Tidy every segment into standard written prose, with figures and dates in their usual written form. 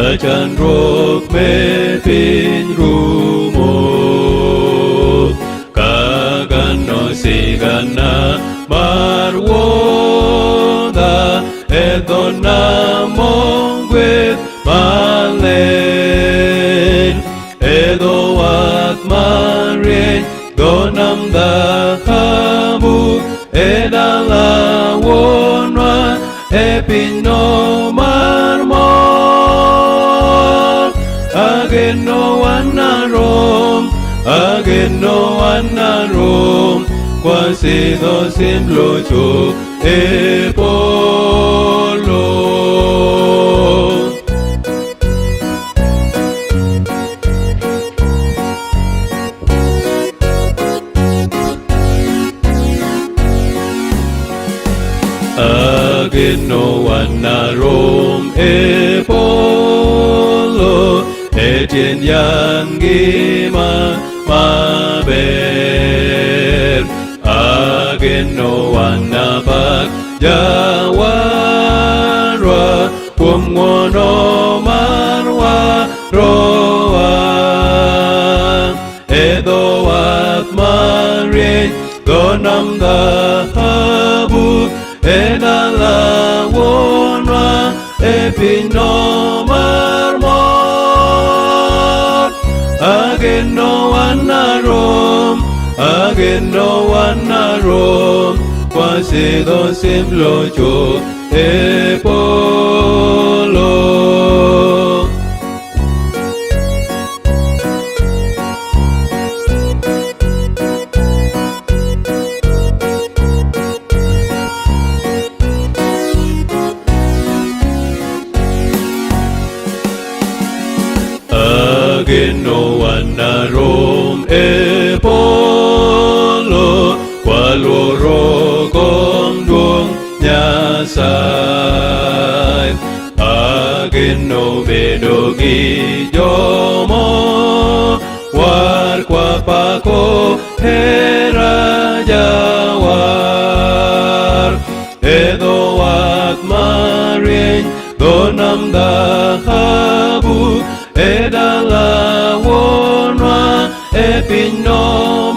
Ka chandruok me piny rumo, kagano sigana mar wuodha e dho nam mogwedh maler, e dho wath marieny, dho nam dhahabu, e dala wuonwa, e pinyno mar mor. Ageno wanarom, ageno wanarom, kwasidho simb locho e polo. Ageno wanarom e polo, e tiend yadh ngima maber. Ageno wanapak Jawarwa kuom ng'wono mar warowa. E dho wath marieny, dho nam dhahabu, e dala wuonwa, e pinyno mar mor. Ageno wanarom, ageno wanarom, kwasidho simb locho e polo. Ageno wanarom e polo, kwaluoro kom duong' Nyasaye. Ageno bedo gi jomo war kwapako hera Jawar. E dho wath marieny, dho nam dhahabu, e dala wuonwa, e pinyno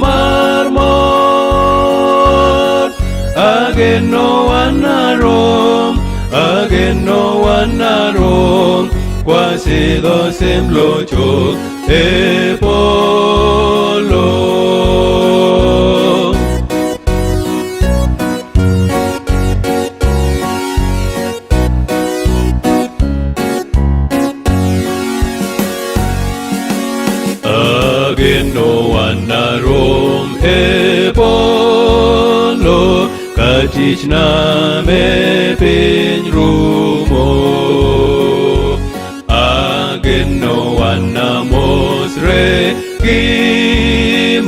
mar mor. Ageno wanarom, ageno wanarom, kwasidho simb locho e polo. Ageno wanarom e polo, ka tichna me piny rumo. Ageno wanamosre gi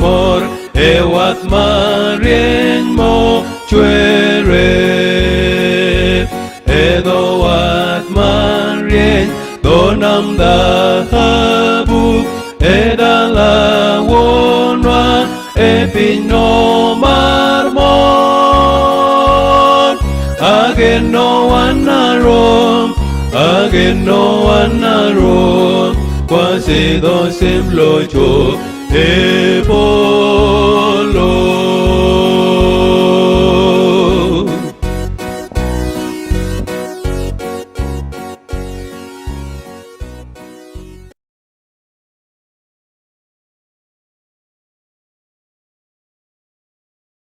mor e wath marieny mochwere. E dho wath marieny, dho nam dhahabu, e dala wuonwa, e pinyno mar mor. Ageno wanarom, ageno wanarom, kwasidho simb locho e polo.